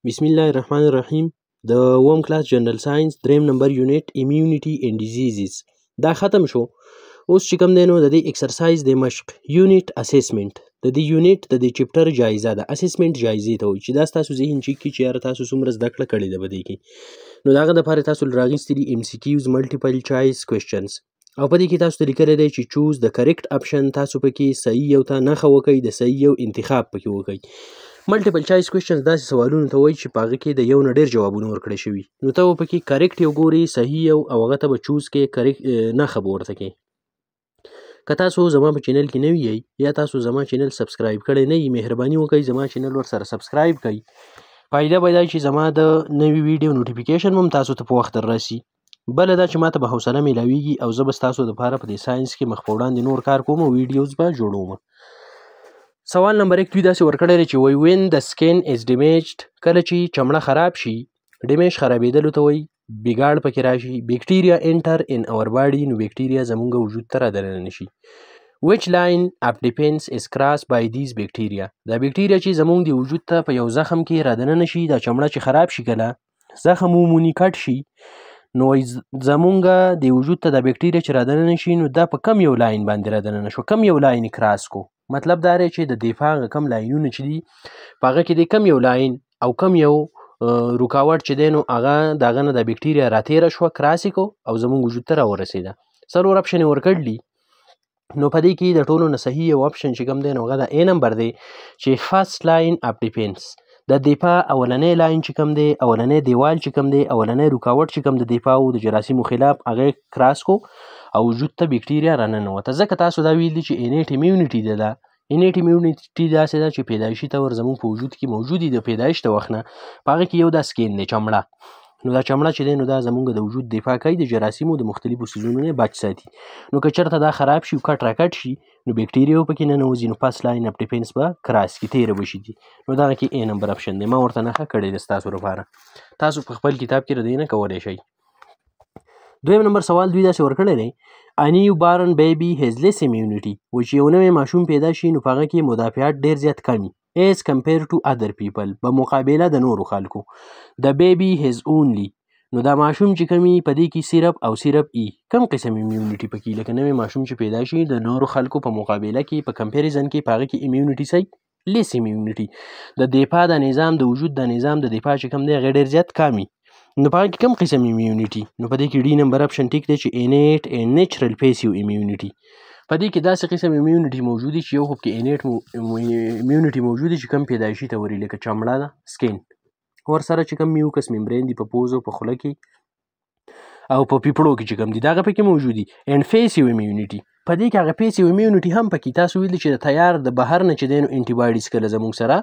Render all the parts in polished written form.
بسم الله الرحمن الرحیم. د اووم کلاس جنرل ساينس دریم نمبر یونټ ایمیونټي اینډ ډیزیزز دا ختم شو. اوس چې کوم دی نو د دې ایکسرسایز د مشق یونټ اسسمنت، د دې یونټ د دې چپټر جایزه ده. اسسمنت جایزې ته وایي چې دا ستاسو ذهن چیک کړي چې یاره تاسو څومره زده کړه کړې ده په دې کې. نو د هغه دپاره تاسو راغیستي دي ایم سي کیوز ملټیپل چوایس کوېشچنز، او په دې کې تاسو ته لیکلی دی چې چوز د کریکټ اپشن، تاسو پکې صحیح یو ته نښه وکئ، د صحیح یو انتخاب پکې وکئ. ملټیپل چوایس کوېشچنز داسې سوالونو ته وایي چې په هغه کې د یو نه ډېر جوابونه ورکړی شوي، نو ته به پکې کریکټ یو ګورې، صحیح یو، او هغه ته به چوز کې کریکټ نښه به ورته کې. که تاسو زما په چینل کې نوي یئ یا تاسو زما چینل سبسکرایب کړی نه یي، مهرباني وکړئ زما چینل ورسره سبسکرایب کړئ. فایده به دا چې زما د نوي ویډیو نوټیفیکیشن هم تاسو ته په وخت در راسي. بله دا چې ماته به حوصله میلاویږي او زه به ستاسو دپاره په دې ساینس کې مخ په وړاندې نور کار کوم او ویډیوز به جوړوم. سوال نمبر 1 دوی داسې ورکړی دی چې وایي when the skin is damaged، کله چې چمړه خراب شي، ډیمیج خرابېدلو ته وایي، بګاړ پکې راشي، bacteria enter in our body، نو بیکټیریا زمونږ وجود ته رادننه شي. Which line of defense is crossed by these bacteria؟ دا بیکټیریا چې زمونږ د وجود ته په یو زخم کې رادننه شي، دا چمړه چې خراب شي، کله زخم وموني کټ شي، نو زمونږ د وجود ته دا بیکټیریا چې رادننه شي، نو دا په کم یو لاین باندې رادننه شو، کم یو لاین کراس کو. مطلب دا دی چې د دفاع هغه کم لاینونه چې دي په هغه کې د کم یو لاین او کم یو رکاوټ چې دی، نو هغه د هغه نه دا بیکټیریا راتېره شوه، کراس یې کو او زمونږ وجود ته راورسېده. څلور اپشن یې ورکړلي. نو په دې کې د ټولو نه صحیح یو اپشن چې کوم دی نو هغه د ای نمبر دی چې فرست لاین اف ډیفنس، د دفاع اولنی لاین چې کوم دی، اولنی دیوال چې کوم دی، اولنی رکاوټ چې کوم د دفاع و د جراثیمو خلاف، هغه یې کراس کو او وجود ته بیکټیریا راننوته. ځکه تاسو دا ویل دي چې اینیټ امیونټي ده، دا اینیټ امیونټي داسې ده چې پیدایشي طور زموږ په وجود کې موجود دي د پیدایش د وخت نه. په هغه کې یو دا سکین دی، چمړه. نو دا چمړه چې دی نو دا زموږ د وجود دفاع کوي، د جراثیمو د مختلفو څیزونو نه بچ ساتي. نو که چېرته دا خراب شي او کټ راکټ شي، نو بیکټیریا پکې ننوځي، نو فرست لاین اف ډیفنس به کراس کړي، تېره به شي. نو دغه کې ای نمبر اپشن دی، ما ورته نښه کړې ده ستاسو لپاره. تاسو په خپل کتاب کې د دې نه کولی شئ. دویم نمبر سوال دوی داسې ورکړی دی، A new born baby has less immunity، و چې یو نوی ماشوم پیدا شي نو په هغه کې مدافعات ډېر زیات کم وي as compared to other people، په مقابله د نورو خلکو. The baby has only، نو دا ماشوم چې کمی په دې کې صرف او صرف ای کم قسم امیونټي پکې، لکه نوی ماشوم چې پیدا شي د نورو خلکو په مقابله کې په کمپیریزن کې په هغه کې امیونټي صحیح لیس امیونټي، د دفاع د نظام د وجود د نظام د دفاع چې کم دی هغه ډېر زیات کم وي. نو په هغه کې کم قسم امیونټي، نو په دې کې ډي نمبر اپشن ټیک دی چې اینیټ اینډ نیچرل پیسیو امیونټي. په دې کې داسې قسم امیونټي موجود دي چې یو خو پکې اینیټ امیونټي موجود دي چې کم پیدایشي ته وري، لکه چمړه ده، سکین ورسره چې کم میوکس ممبرین دي په پوزو په خوله کې او په پیپړو کې چې کم دي دغه پکې موجود دي. اینډ فیسیو امیونټي، په دې کې هغه پیسیو امیونټي هم پکې تاسو ویل چې د تیار د بهر نه چې دی نو انټي باډیز کله زموږ سره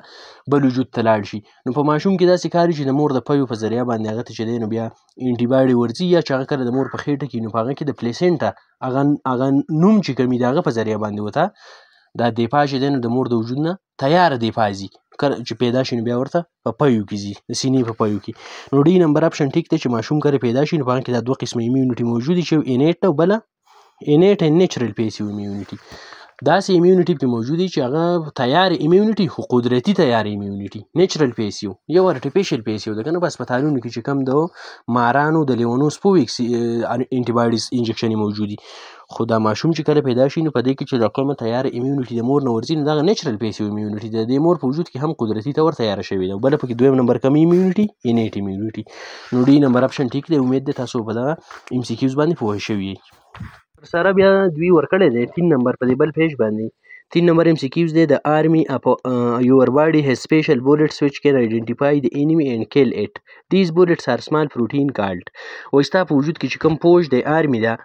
بل وجود ته لاړ شي، نو په ماشوم کې داسې کار چې د مور د پیو په ذریعه باندې هغه ته چې دی نو بیا انټي باډي ورځي، یا چې هغه کله د مور په خېټه کې نو په هغه کې د پلیسنټا هغه نوم چې کوم دی د هغه په ذریعه باندې ورته دا دفاع چې دی نو د مور د وجود نه تیاره دفاع ځي، کله چې پیدا شي نو بیا ورته په پیو کې ځي، د سینې په پیو کې. نو ډي نمبر اپشن ټیک دی چې ماشوم کله پیدا شي نو په هغه کې دا دوه قسمه امیونټي موجود دي چې یو اینیټ او بله اینیټ اینډ نیچرل پیسیو امیونټي. داسې امیونټي پکې موجود دي چې هغه تیار امیونټي خو قدرتي تیار امیونټي، نیچرل پیسیو، یو ارټیفیشل پیسیو ده که نه. په هسپتالونو کې چې کوم د مارانو د لیونو سپو انټي باډیز انجکشن موجود دي، خو دا ماشوم چې کله پیدا شي نو په دې کې چې دا کومه تیاره امیونټي د مور نه ورځي نو دغه نیچرل پیسیو امیونټي د دې مور په وجود کې هم قدرتي طور تیاره شوې ده. بله پکې دویم نمبر کوم امیونټي، اینیټ امیونټي. نو ډي نمبر اپشن ټیک دی. امید دی تاسو په دغه ایم سي کیوز باندې پوه شوي یئ. سره بیا دوی ورکړی دی 3 نمبر په دې بل پیج باندې 3 نمبر ایم سی کیوز دی. د آرمي اف your body has special bullets which can identify the enemy and kill it. These bullets are small protein called. وایي ستا په وجود کې چې کوم پوج دی آرمي ده،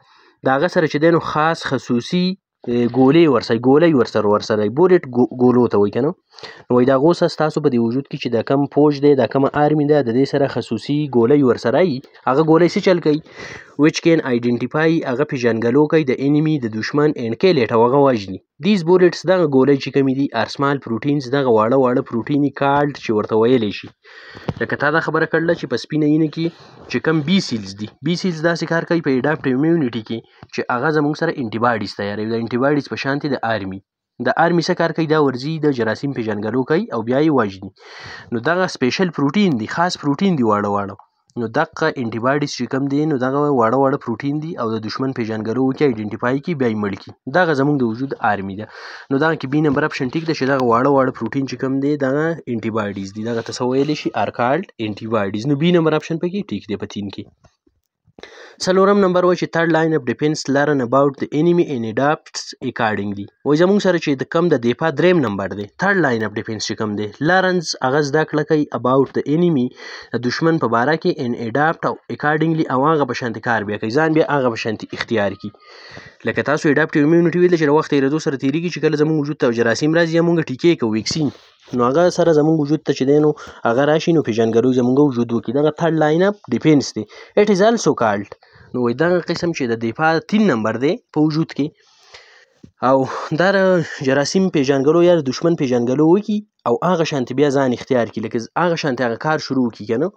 د هغه سره چې دی نو خاص خصوصي ګولې ورسره، ګولۍ ورسره بولټ ګولو ته وایي که نه. نو وایي د هغو سره ستاسو په دې وجود کې چې دا کوم پوج دی، دا کومه آرمي ده، د دې سره خصوصي ګولۍ ورسره وي. هغه ګولۍ څه چل کوي؟ which can identify، هغه پېژندګلو کوي د انیمي د دښمن and kill it، او هغه وژني. These bullets دغه ګولۍ چې کومې دي are small proteins، دغه واړه واړه پروټیني کالډ چې ورته ویلی شي. لکه تا دا خبره کړله چې په سپینه اینه کې چې کوم بي سیلز دي، بي سیلز داسې کار کوي په اډاپټیو امیونټي کې چې هغه زموږ سره انټي باډیز تیاروي، د انټي باډیز په شانتې د آرمي. د army څه کار کوي؟ دا ورځي د جراثیم پیژنګلو کوي او بیا یې وژني. نو دغه special پروټین دی، خاص پروټین دی، واړه واړه. نو دغه انټي باډیز چې کوم دی، نو دغه واړه واړه پروټین دي او د دشمن پیژنګلو وکړي، identify کړي، بیا یې مړ کړي. دغه زمونږ د وجود army ده. نو دغه کې بي نمبر اپشن ټیک ده چې دغه واړه واړه پروټین چې کوم دی، دغه انټي باډیز دي، دغه ته څه ویلی شي؟ are called antibodies. نو بي نمبر اپشن پکې ټیک دی په 3 کې. څلورم نمبر وایي چې third line of defence learn about the enemy and adapts accordingly. وایي زمونږ سره چې د کم د دفاع دریم نمبر دی، third line of defence چې کوم دی، learns هغه زده کړه کوي about the enemy د دشمن په باره کې، and adapt او accordingly او هغه په شانتې کار بیا کوي، ځان بیا هغه په شانتې اختیار کړي. لکه تاسو adaptive immunity ویل چې د وخت تېرېدو سره تېرېږي، چې کله زمونږ وجود ته جراثیم راځي یا مونږ ټیکې کوو vaccine، نو هغه سره زمونږ وجود ته چې دی نو هغه راشي، نو پېژندګلو زمونږ وجود وکړي. دغه third line of defence دی. It is also called، نو وایي دغه قسم چې د دفاع 3 نمبر دی په وجود کې، او دا جراثیم پېژندګلو یا د دشمن پېژندګلو وکړي او هغه شانتې بیا ځان اختیار کړي، لکه هغه شانتې هغه کار شروع کړي که نه،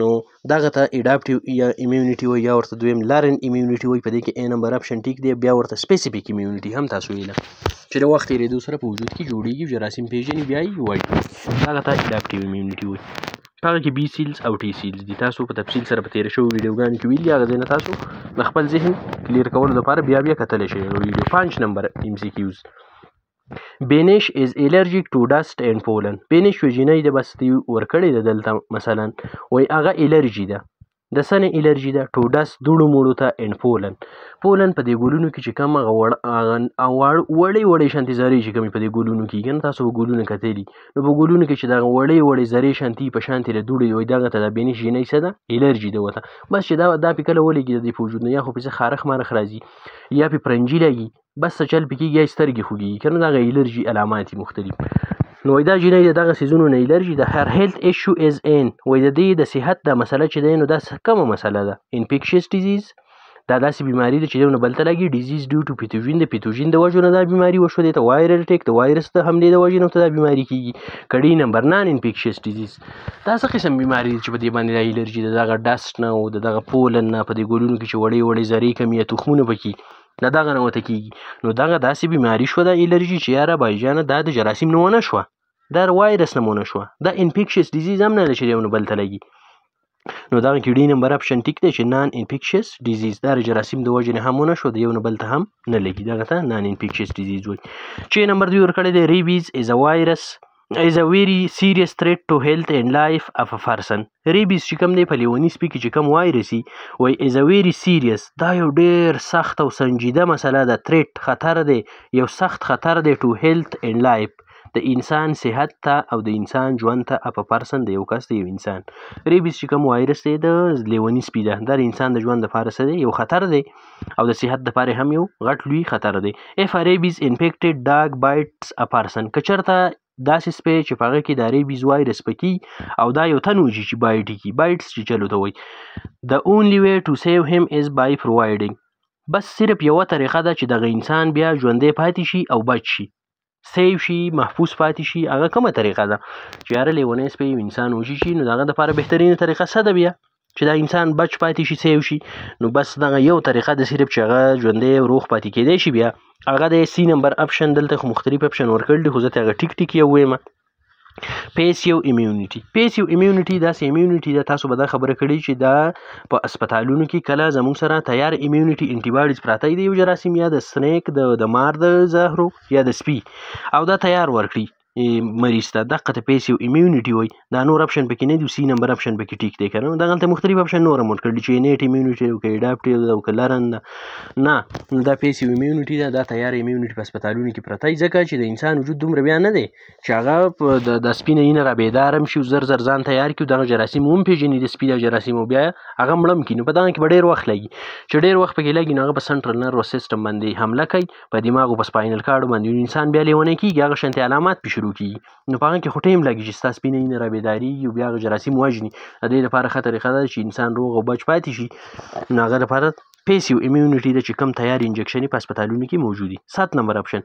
نو دغه ته adaptive یا immunity وایي، یا ورته دویم learned immunity وایي. په دې کې ای نمبر اپشن ټیک دی. بیا ورته specific immunity هم تاسو ویله چې د وخت تېرېدو سره په وجود کې جوړېږي، جراثیم پېژني بیا یې وایي، دغه ته adaptive immunity وایي. په هغه کې بي cells او ټي cells دي. تاسو په تفصیل سره په تېرو شویو ویډیوګانو کې ویلي، هغه ځای نه تاسو د خپل ذهن clear کولو لپاره بیا بیا کتلی شئ هغه ویډیو. 5 نمبر MCQs، بینش is allergic to dust and pollen. بینش یو جینۍ ده، بس دی ورکړې ده دلته. مثلا وایي هغه الرجي ده، د څه نه الرجي ده؟ to dust دوړو موړو ته، and pollen. Pollen په دې ګلونو کې چې کوم هغه وړې وړې شانتې ذرې چې کومې په دې ګلونو کې، که نه تاسو به ګلونه کتلي، نو په ګلونو کې چې دغه وړې وړې ذرې شانتې په شانتې له دوړې، وایي دغه ته د بینش جینۍ څه ده؟ الرجي ده ورته. بس چې دا پې کله ولګي د دې په وجود، نو یا خو پې څه خارښ مارښ راځي یا پې پرنجي لګي، بس څه چل پې کېږي، یا یې سترګې خوږېږي که نه، دغه الرجي علامات یې مختلف. نو وایي دا جینۍ د دغه څیزونو نه الرجي ده. Her health issue is an، وایي د دې د صحت دا مسله چې دی، نو دا کومه مسله ده؟ Infectious disease، دا داسې بیماري ده چې یو نه بل ته لګي. Disease due to pathogen، د pathogen د وجو نه دا بیماري وشوه دې ته. Viral attack، د وایرس د حملې د وجې نه ورته دا بیماري کېږي. که ډي نمبر non infectious disease؟ دا څه قسم بیماري ده چې په دې باندې دا الرجي ده؟ دغه dust نه او د دغه pollen نه، په دې ګلونو کې چې وړې وړې ذرې کمې یا تخمونه پکې دا دغه نه ورته کېږي. نو دغه داسې بیماري شوه دا الرجي چې یاره بایجانه دا د جراثیم نه ونه شوه، دا وایرس نه ونه شوه، دا infectious disease هم نه ده چې یو نه بل ته لګي. نو دغه کې ډي نمبر اپشن ټیک دی چې non infectious disease، دا د جراثیم د وجې نه هم ونه شو، د یو نه بل ته هم نه لګي، دغه ته non infectious disease وایي. چې نمبر 2 ورکړی دی، Rabies is a very serious threat to health and life of a person. Rabies چې کوم دی، په لیوني سپي کې چې کوم وایرس وي، وایي is a very serious، دا یو ډېر سخت او سنجیده مسله ده، threat خطر دی، یو سخت خطر دی، to health and life د انسان صحت ته او د انسان ژوند ته، of a person د یو کس، د یو انسان. Rabies چې کوم وایرس دی د لیوني سپي ده، دا د انسان د ژوند دپاره څه دی؟ یو خطر دی او د صحت دپاره هم یو غټ لوی خطر دی. If a rabies infected dog bites a person، که چېرته داسې سپی چې په هغه کې د rabies وایرس پکې او دا یو تن وجي چې bite یې کړي، bites چې چلو ته وایي، the only way to save him is by providing، بس صرف یوه طریقه ده چې دغه انسان بیا ژوندی پاتې شي او بچ شي، save شي، محفوظ پاتې شي. هغه کومه طریقه ده؟ چې یاره لیونی سپی یو انسان وچیچي شي، نو د هغه دپاره بهترینه طریقه څه ده بیا چې دا انسان بچ پاتې شي، save شي؟ نو بس دغه یو طریقه ده صرف چې هغه ژوندی او روغ پاتې کېدی شي، بیا هغه دی سی نمبر اپشن. دلته خو مختلف اپشن ورکړل دي، خو زه ته هغه ټیک ټیک یو وایم. Passive immunity، passive immunity داسې immunity ده، تاسو به دا خبره کړې چې دا په هسپتالونو کې کله زموږ سره تیار immunity antibodies پراته دي، یو جراثیم یا د snake د مار د زهرو یا د سپي، او دا تیار ورکړي مریض ته، دقه ته passive immunity وایي. دا نور اپشن پکې نه دی، سی نمبر اپشن پکې ټیک دی که نه. دغلته مختلف اپشن نور هم ورکړل چې innate immunity او که adaptive ده او که learned ده. نه، نو دا passive immunity ده، دا تیار immunity په هسپتالونو کې پرته دی، ځکه چې د انسان وجود دومره بیا نه دی چې هغه د سپي نه اینه را بیدار هم شي او زر زر ځان تیار کړي او دغه جراثیم هم پېژني، د سپي دا جراثیم، او بیا هغه مړم کړي. نو په دغه کې به ډېر وخت لګي، چې ډېر وخت پکې لګي نو هغه په central nervous system باندې حمله کوي، په دماغ او په spinal cord باندې، نو انسان بیا لیونی کېږي، هغه شانتې علامات پې شروع کېږي. نو په هغه کې خو ټایم لګي چې ستا سپینه اینه را بیدارېږي او بیا هغه جراثیم وژني. د دې لپاره ښه طریقه ده چې انسان روغ او بچ پاتې شي، نو هغه لپاره passive immunity ده چې کوم تیار انجکشنې په هسپتالونو کې موجود دي. 7 نمبر اپشن،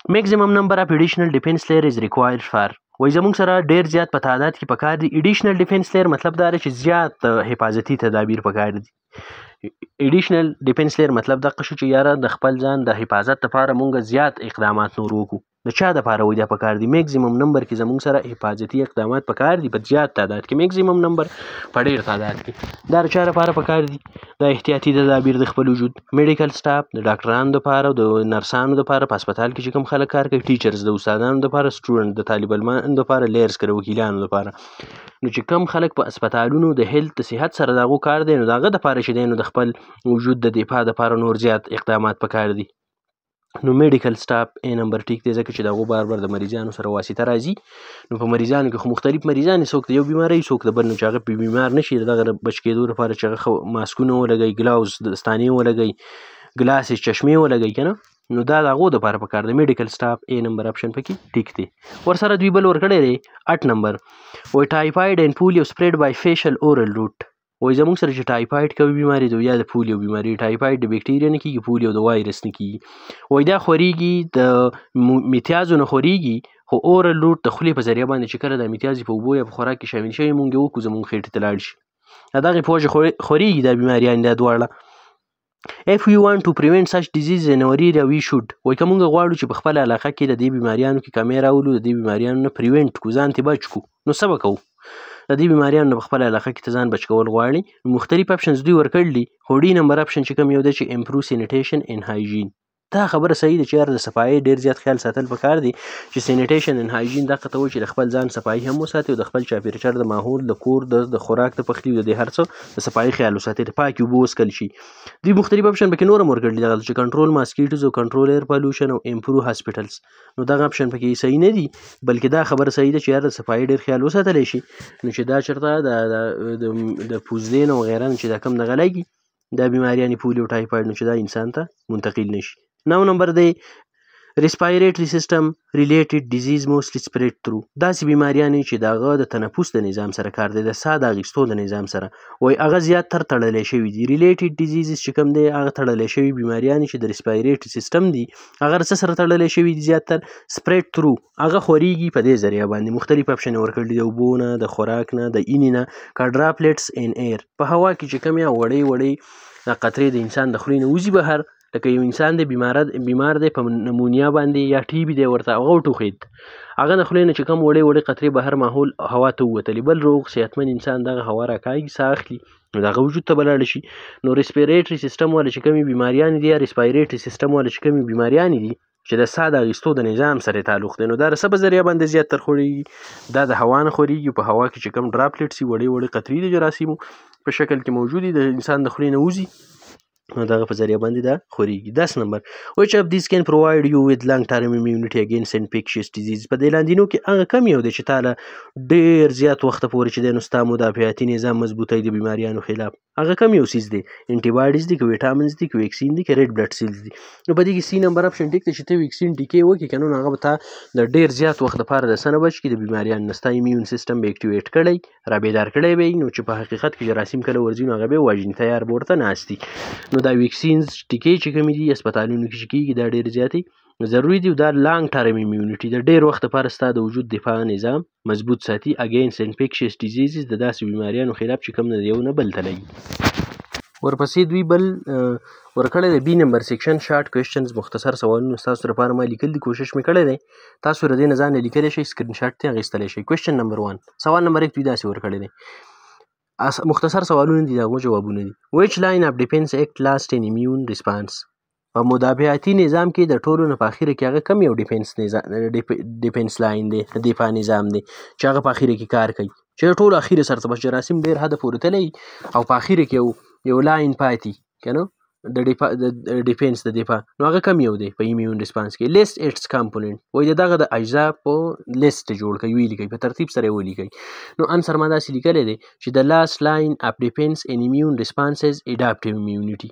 Maximum number of additional defence layer is required for، وایي زموږ سره ډېر زیات په تعداد کې پکار دي additional defence layer، مطلب دا دی چې زیات حفاظتي تدابیر پکار دي. Additional defence layer مطلب دقه شو چې یاره د خپل ځان د حفاظت لپاره مونږ زیات اقدامات نور وکړو. د چا دپاره وایي دا پکار دي؟ میکسیمم نمبر کې زموږ سره حفاظتي اقدامات پکار دي په زیات تعداد کې، میکسیمم نمبر په ډېر تعداد کې. دا د چا لپاره پکار دي؟ دا احتیاطي تدابیر د خپل وجود، میډیکل سټاف، د ډاکټرانو دپاره، د نرسانو دپاره، په هسپتال کې چې کوم خلک کار کوي، teachers د استادانو دپاره، student د طالب علمانو دپاره، lawyers که د وکیلانو دپاره. نو چې کوم خلک په هسپتالونو د health د صحت سره د هغو کار دی، نو د هغه دپاره چې دی نو د خپل وجود د دفاع دپاره نور زیات اقدامات پکار دي. نو میډیکل سټاف ای نمبر ټیک دی، ځکه چې د هغو بار بار د مریضانو سره واسطه راځي. نو په مریضانو کې خو مختلف مریضان دي، څوک د یو بیمارۍ، څوک د بل، نو چې هغه پرې بیمار نه شي د دغه بچ کېدو لپاره چې هغه ښه ماسکونه ولګوي، gloves دستانې ولګوي، glasses چشمې ولګوي که نه، نو دا د هغو دپاره پکار دی. میډیکل سټاف ای نمبر اپشن پکې ټیک دی. ورسره دوی بل ورکړی دی 8 نمبر، وایي typhoid and polio spread by faecal oral route. وایي زموږ سره چې ټایفاید کوي بیماري ده یا د پولیو بیماري، ټایفاید د بیکټیریا نه کېږي، پولیو د وایرس نه کېږي. وایي دا خورېږي د میتیازو نه خورېږي، خو oral route د خولې په ذریعه باندې چې کله دا میتیازې په اوبو یا په خوراک کې شامل شوي مونږ یې وکړو زموږ خېټې ته لاړ شي، د دغې په وجه خورېږي دا بیماریانې دا دواړه. If we want to prevent such disease in our area we should. وایي که موږ غواړو چې په خپله علاقه کې د دې بیماریانو کې کمی راولو، د دې بیماریانو نه prevent کړو، ځان ترې بچ کړو، نو څه به کوو؟ د دې بیماریانو نه په خپله علاقه کې ته ځان بچ کول غواړي، نو مختلف options دوی ورکړل دي، خو D نمبر option چې کوم یو دی چې improve sanitation and hygiene. دا خبره صحیح ده چې یار د صفایۍ ډېر زیات خیال ساتل پکار دي، چې sanitation and hygiene دغه ته وایي چې د خپل ځان صفایي هم وساتي او د خپل چاپېریال د ماحول، د کور، د خوراک د پخلي، د دې هر څه د صفایۍ خیال وساتي، د پاکې اوبه وڅښل شي. دوی مختلف option پکې نور هم ورکړل دي، دغه چې control mosquitoes او control air pollution او improve hospitals. نو دغه option پکې صحیح نه دي، بلکې دا خبره صحیح ده چې یار د صفایۍ ډېر خیال وساتلی شي، نو چې دا چېرته د پوزدې نه وغیره نه چې دا کوم دغه لګي دا بیماریانې پولیو ټایفاید، نو چې دا انسان ته منتقل نه شي. 9 نمبر دی respiratory system related disease mostly spread through. داسې بیماریانې چې د هغه د تنفس د نظام سره کار دی، د ساه د اخیستو د نظام سره، وایي هغه زیات تر تړلی شوي دي. related diseases چې کوم دی هغه تړلی شوي بیماریانې چې د respiratory system دي هغه څه سره تړلی شوي دي، زیات تر spread through هغه خورېږي په دې ذریعه باندې. مختلف option یې ورکړي دي، د اوبو نه، د خوراک نه، د اینې نه، که droplets in air په هوا کې چې کوم یا وړې وړې دا قطرې د انسان د خولې نه وځي بهر، لکه یو انسان دی بیمار دی په نمونیا باندې یا ټي بي دی ورته هغه وټوخېد، هغه د خولې نه چې کوم وړې وړې قطرې بهر ماحول هوا ته ووتلې، بل روغ صحتمند انسان دغه هوا راکاږي، ساه اخلي، نو د هغه وجود ته به لاړه شي. نو respiratory system والا چې کومې بیماریانې دي یا respiratory system والا چې کومې بیماریانې دي چې د ساه د اخیستو د نظام سره تعلق دی، نو دا د څه په ذریعه باندې زیات تر خورېږي؟ دا د هوا نه خورېږي. په هوا کې چې کوم droplets وي، وړې وړې قطرې د جراثیمو په شکل کې موجودې د انسان د خولې نه وځي، نو دغه په ذریعه باندې دا خورېږي. 10 نمبر which of these can provide you with long term immunity against infectious disease. په دې لاندینو کې هغه کم یو دی چې تا له ډېر زیات وخته پورې چې دی نو ستا مدافعاتي نظام مضبوطوي د بیماریانو خلاف، هغه کم یو څیز دی؟ antibodies دي که vitamins دي که vaccine دي که red blood cells دي. نو په دې کې سی نمبر option ټیک دی چې ته vaccine ټیکې وکړې که نه نو هغه به تا د ډېر زیات وخت دپاره د څه نه بچ کړي، د بیماریانو نه، ستا immune system به activate کړی، را بیدار کړی به یې، نو چې په حقیقت کې جراثیم کله ورځي نو هغه به یې وژني، تیار به ورته ناست دي. نو دا vaccines ټیکې چې کومې دي هسپتالونو کې چې کېږي دا ډېر زیاتې ضروري دي، او دا long term immunity د ډېر وخت لپاره ستا د وجود دفاع نظام مضبوط ساتي against infectious diseases، د داسې بیماریانو خلاف چې کوم نه یو نه بل ته لګي. ورپسې دوی بل ورکړی دی B نمبر section short questions، مختصر سوالونه ستاسو لپاره ما لیکل دي، کوشش مې کړی دی، تاسو له دې نه ځانه لیکلی شئ، screen shot ترې اخیستلی شئ. Question number 1، سوال نمبر 1 دوی داسې ورکړی دی، مختصر سوالونه دي، د هغو جوابونه دي. Which line of defense act last in immune response؟ په مدافعاتي نظام کې د ټولو نه په اخیره کې هغه کوم یو defense line دی، د دفاع نظام دی چې هغه په اخیره کې کار کوي، چې د ټولو اخیره سره ته بس جراثیم ډېر حده پورې تللی او په اخیره کې یو line پاتې که نه د defense د دفاع، نو هغه کوم یو دی په immune response کې؟ List its component، وایي د دغه د اجزا په لیست جوړ کړئ، ویې لیکئ، په ترتیب سره یې ولیکئ. نو answer ما داسې لیکلی دی چې the last line of defense in immune response is adaptive immunity،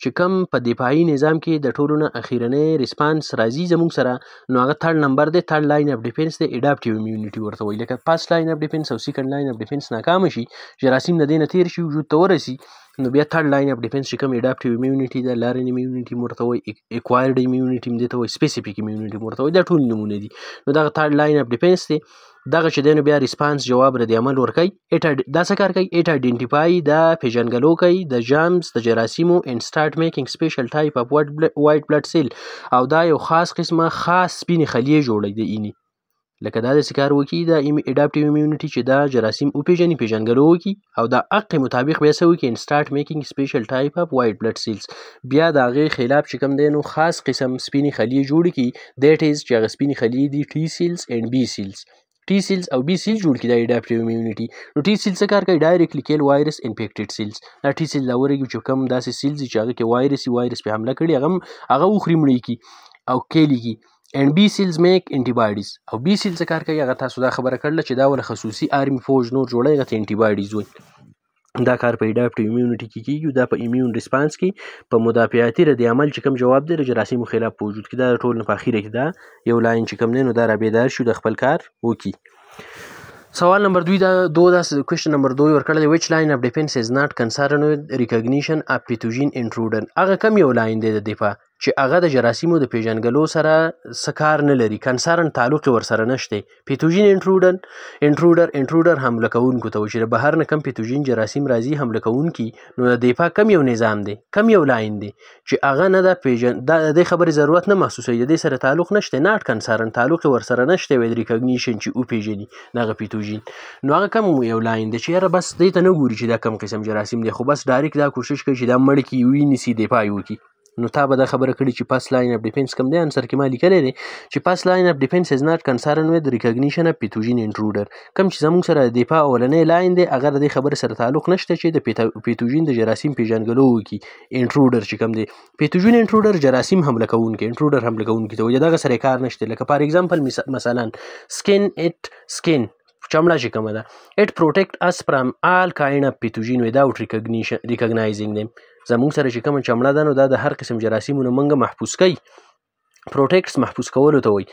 چې کوم په دفاعي نظام کې د ټولو نه اخیرنی response راځي زموږ سره، نو هغه third نمبر دی، third line of defense دی، adaptive immunity ورته وایي. لکه first line of defense او second line of defense ناکامه شي، جراثیم د دې نه تېر شي وجود ته ورسي، نو بیا third line of defense چې کوم adaptive immunity ده، learned immunity هم ورته وایي، acquired immunity هم دې ته وایي، specific immunity هم ورته وایي، دا ټول نومونه دي. نو دغه third line of defense دی، دغه چې دی نو بیا response جواب رد عمل ورکوي. دا څه کار کوي؟ It identify دا پیژندګلو کوي د germs د جراثیمو and start making special type of white blood cell، او دا یو خاص قسمه خاص سپینې خلیې جوړوي د اینې. لکه دا داسې کار وکړي د adaptive immunity چې دا جراثیم وپېژني، پیژندګلو وکړي او دا حق مطابق بیا څه وکړي؟ And start making special type of white blood cells، بیا د هغې خلاف چې کوم دی نو خاص قسم سپینې خلیې جوړې کړي. That is چې هغه سپینې خلیې دي T cells and B cells، T cells او B cells جوړ کړي د adaptive immunity. نو T cells څه کار کوي؟ Directly kill virus infected cells. دا T cells دا ورګي چې کوم داسې cells چې هغه کې وایرس وي، وایرس پې حمله کړي، هغه وخوري، مړ یې کړي او kill یې کړي. And B cells make antibodies، او B cells څه کار کوي؟ هغه تاسو دا خبره کړله چې دا ول خصوصي army فوج نور جوړوي، هغه ته antibodies وایي. دا کار په adaptive immunity کې کېږي، دا په immune response کې په مدافعاتي رد عمل چې کوم جواب دی د جراثیمو خلاف په وجود کې. دا ټول نه په اخیره کې دا یو line چې کوم دی نو دا رابیدار شو د خپل کار وکړي. سوال نمبر 2 دا دو دا question نمبر 2 ورکړی دی، which line of defense is not concerned with recognition of pathogen intruder. هغه کوم یو line دی د دفاع چې هغه د جراثیمو د پیژندګلو سره څه کار نه لري، concern تعلق یې ورسره نشته. Pathogen intruder حمله کوونکو ته وایي چې د بهر نه کوم pathogen جراثیم راځي حمله کوونکي، نو د دفاع کوم یو نظام دی، کوم یو line دی چې هغه نه د پیژن دا د دې خبرې ضرورت نه محسوسوي، د دې سره تعلق نشته، not concern تعلق یې ورسره نشته with recognition چې وپېژني دغه pathogen. نو هغه کوم یو line دی چې یاره بس دې ته نه ګوري چې دا کوم قسم جراثیم دی، خو بس direct دا کوشش کوي چې دا مړ کړي، وینیسي، دفاع یې وکړي. نو تا به دا خبره کړې چې first line of defense کوم دی؟ Answer کې ما لیکلی دی چې first line of defense is not concern with recognition of pathogen intruder. کوم چې زموږ سره د دفاع اولنی line دی هغه د دې خبرې سره تعلق نشته چې د pathogen د جراثیم پیژندګلو وکړي. Intruder چې کوم دی pathogen intruder جراثیم حمله کوونکی، intruder حمله کوونکی ته وایي، دغه سره کار نشته. لکه for example مثلا skin، it skin چمړه چې کومه ده، it protect us from all kind of pathogen without recognizing them. زموږ سره چې کومه چمړه ده نو دا د هر قسم جراثیمو نه موږ محفوظ کوي، protects محفوظ کولو ته وایي،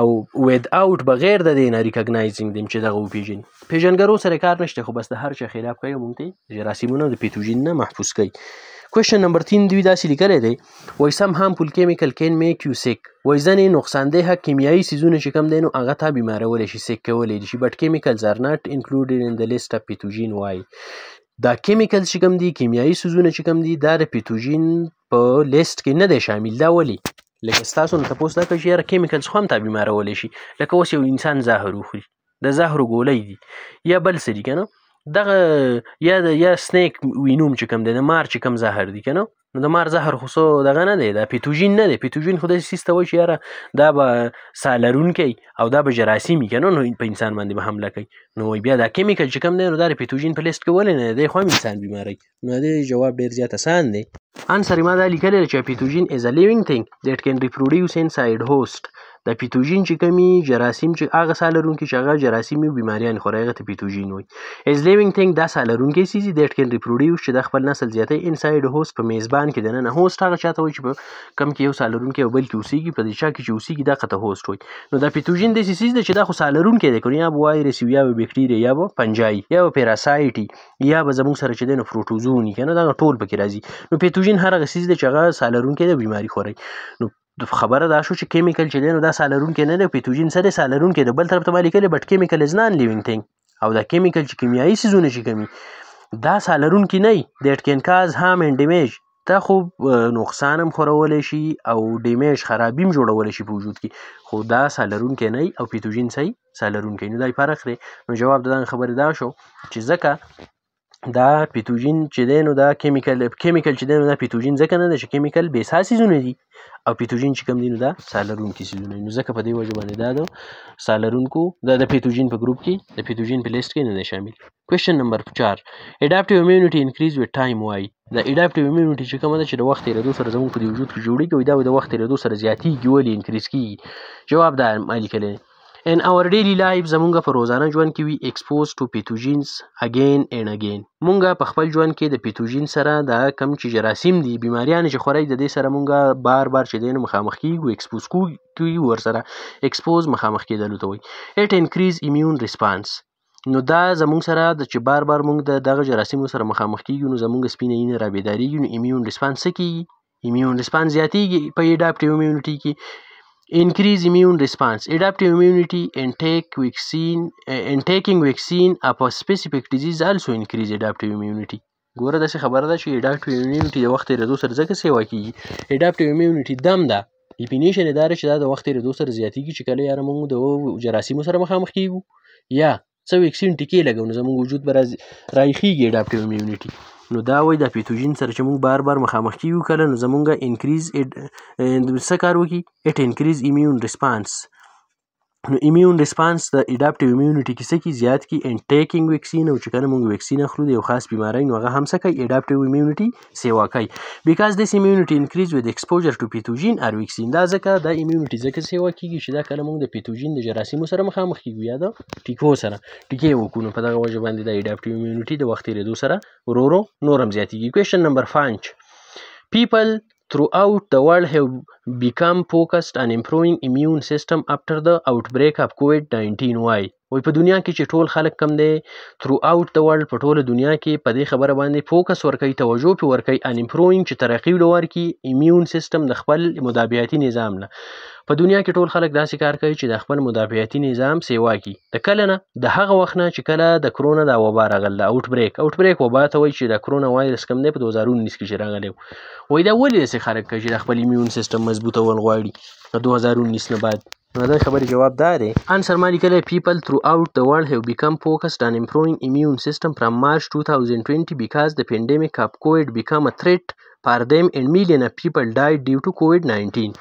او without بغیر د دې نه recognizing them چې دغه وپېژني. پیژندګرو سره کار نشته، خو بس د هر چا خلاف کوي او موږ ته جراثیمونه د pathogen نه محفوظ کوي. Question نمبر 3 دوی داسې لیکلی دی، وایي some harmful chemical can make you sick. وایي ځینې نقصانده کیمیایي څیزونه چې کوم دی نو هغه تا بیمارولی شي، sick کولی شي، but chemicals are not included in the list of pathogen. وایي دا chemicals چې کوم دي، کیمیایي څیزونه چې کوم دي، دا د pathogen په لیست کې نه دی شامل. دا ولې؟ لکه ستاسو نه تپوس دا کوي چې یاره chemicals خو هم تا بیمارولی شي. لکه اوس یو انسان زهر وخوري، د زهرو ګولۍ دي یا بل څه دي که نه، دغه یا د یا snake venom چې کوم دی، د مار چې کوم زهر دي که نه، نو د مار زهر خو څه دغه نه دی، دا pathogen نه دی. Pathogen خو داسې څیز ته وایي چې یاره دا به ساه لرونکی او دا به جراثیم وي که نه، نو په انسان باندې به حمله کوي. نو وایي بیا دا chemical چې کوم دی نو دا د pathogen په لیست کې ولې نه دی، دی خو هم انسان بیماروي. نو د دې جواب ډېر زیات اسان دی. Answer یې ما دا لیکلی دی چې pathogen is a living thing that can reproduce inside host. د pathogen چې کوم وي، جراثیم چې هغه ساه لرونکي چې هغه جراثیم وي، بیماریانې خوري، هغه ته pathogen وایي. Is living thing دا ساه لرونکی څیز دي that can reproduce چې دا خپل نسل زیاتوي inside host په میزبان کې دننه. Host هغه چاته وایي چې په کوم کې یو ساه لرونکی او بل کې اوسېږي، په دې چا کې چې اوسېږي دغه ته host وایي. نو دا pathogen داسې څیز دی چې دا خو ساه لرونکی دی که نه، یا به وایرس وي، یا به بکټریا، یا به fungi، یا به parasite، یا به زموږ سره چې دی نو protozoan وي که نه، دغه ټول پکې راځي. نو pathogen هر هغه څیز دی چې هغه ساه لرونکی دی، بیماري خوري. نو خبره دا شو چې chemical چې دی نو دا ساه لرونکی نه دی، pathogen څه دی؟ ساه لرونکی دی. بل طرف ته ما لیکلی but chemical is non living thing، او دا chemical چې کیمیایي څیزونه چې کوم دا ساه لرونکي نه وي، that can cause harm and damage، دا خو نقصان هم خورولی شي او damage خرابي هم جوړولی شي په وجود کې، خو دا ساه لرونکی نه وي او pathogen څه وي؟ ساه لرونکی. نو دا یې فرق دی. نو جواب د دغه خبرې دا شو چې ځکه دا pathogen چې دی نو دا chemical چې دی نو دا pathogen ځکه نه دی چې chemical بې ساه څیزونه دي، او pathogen چې کوم دي نو دا ساه لرونکي څیزونه دي. نو ځکه په دې وجه باندې دا د ساه لرونکو دا د pathogen په ګروپ کې د pathogen په لیست کې نه دی شامل. Question نمبر 4 adaptive immunity increase with time. وایي د adaptive immunity چې کومه ده چې د وخت تېرېدو سره زموږ په دې وجود کې جوړېږي، وایي دا د وخت تېرېدو سره زیاتېږي. ولې increase کېږي؟ جواب دا ما لیکلی دی. In our daily life زمونږ په روزانه ژوند کې we expose to pathogens again and again. مونږ په خپل ژوند کې د pathogen سره دا کم چې جراثیم دي، بیماریانې چې خوري، د دې سره مونږ بار بار چې دی نو مخامخ کېږو، expose کېږو ورسره، expose مخامخ کېدلو ته وایي. It increase immune response. نو دا زمونږ سره د چې بار بار مونږ د دغه جراثیمو سره مخامخ کېږو نو زمونږ سپینه اینه رابیدارېږي، نو immune response څه کېږي؟ Immune response زیاتېږي په adaptive immunity کې. Increase immune response, adaptive immunity and take vaccine and taking vaccine of a specific disease also increase adaptive immunity. ګوره داسې خبره ده چې adaptive immunity د وخت تېرېدو سره ځکه سیوا کېږي. Adaptive immunity دم ده، definition یې دا ده چې دا د وخت تېرېدو سره زیاتېږي چې کله یاره موږ د جراثیمو سره مخامخ کېږو یا څه vaccine ټیکې لګوو، نو زموږ وجود به رایښېږي adaptive immunity. نو دا وایي دا pathogen سره چې موږ بار بار مخامخ کېږو کله، نو زموږ increase څه کار وکړي؟ It increase immune response. نو immune response د adaptive immunity کې څه کي؟ زیات کی. And taking vaccine، او چې کله موږ vaccine اخلو د یو خاص بیماری، نو هغه هم څه کوي؟ Adaptive immunity سیوا کوي، because this immunity increase with exposure to pathogen or vaccine. دا ځکه دا immunity ځکه سیوا کیږي چې دا کله موږ د pathogen د جراثیمو سره مخامخ کیږو یا د ټیکو سره ټیکې وکړو، نو په دغه وجه باندې د adaptive immunity د وخت تېرېدو سره ورو ورو نور هم زیاتیږي. Question number 5، people throughout the world have become focused on improving immune system after the outbreak of COVID-19. Why? وایي په دنیا کې چې ټول خلک کم دی، throughout the world، په ټوله دنیا کې په دې خبره باندې focus ورکوي، توجه پې ورکوي، on improving، چې ترقي له ورکړي، immune system، د خپل مدافعتي نظام نه. په دنیا کې ټول خلک داسې کار کوي چې د خپل مدافعتي نظام سیوا کړي. د کله نه؟ د هغه وخت نه چې کله د کرونا دا وبا راغله. Outbreak وبا ته وایي، چې د کرونا وایرس کوم دی په 2019 کې چې راغلی. وایي دا ولې داسې خلک کوي چې د خپل immune system مضبوطول غواړي د 2019 نه بعد؟ نو د خبرې جواب دا دی، answer ما لیکلی، people throughout the world have become focused on improving immune system from March 2020 because the pandemic of COVID become a threat for them and million of people died due to COVID-19.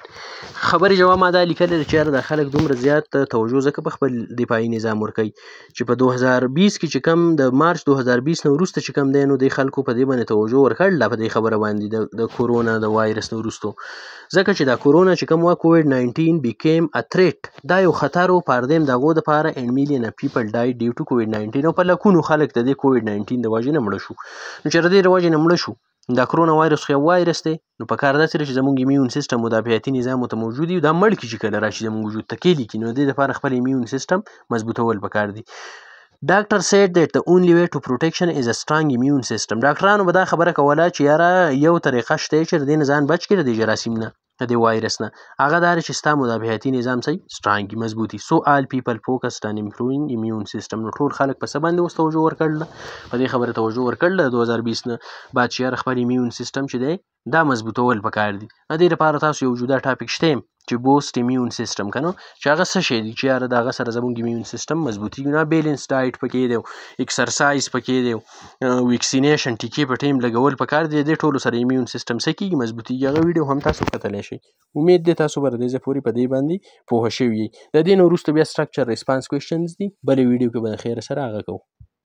خبرې جواب ما دا لیکلی چې یاره دا خلک دومره زیات توجه ځکه په خپل دفاعي نظام ورکوي چې په 2020 کې چې کوم د مارچ 2020 نه وروسته چې کوم دی، نو د خلکو په دې باندې توجه ورکړله په دې خبره باندې د کورونا د وایرس نه وروسته، ځکه چې دا کورونا چې کوم وه، COVID-19 became a threat، دا یو خطر و، for them، د هغو دپاره، and million of people died due to COVID-19، او په لکونو خلک د دې COVID-19 د وجې نه مړه شو. نو چې د دې د وجې نه مړه شو، دا کرونا وایرس خو یو وایرس دی، نو په کار داسې چې زموږ immune system، مدافعتي نظام ته موجود وي، دا مړ کړي چې کله راشي زموږ وجود ته کېلي کړي. نو د دې لپاره خپل immune system مضبوطول پکار دي. Doctor said that the only way to protection is a strong immune system. ډاکټرانو به دا خبره کوله چې یاره یو طریقه شته چې د دې نه ځان بچ کړي، د دې جراثیم نه، د دې وایرس نه، هغه دا چې ستا مدافعتي نظام صحیح strong مضبوطي. So all people focused on improving immune system. نو ټول خلک په څه باندې اوس توجه ورکړله؟ په دې خبره توجه ورکړله 2020 نه بعد چې یاره خپل immune system چې دی دا مضبوطول پکار دي. د دې لپاره تاسو یو جدا topic شته چې boost immune system که نه، چې هغه څه شی دی چې یاره د هغه سره زموږ immune system مضبوطېږي. نو balance diet پکې دی، exercise پکې دی، vaccination ټیکې په time لګول پکار دی. دې ټولو سره immune system څه کېږي؟ مضبوطېږي. هغه ویډیو هم تاسو کتلی شئ. امید دی تاسو به د دې ځای پورې په دې باندې پوه شوي یئ. د دې نه وروسته بیا structure response questions دي، بلې ویډیو کې به د خیره سره هغه کوو.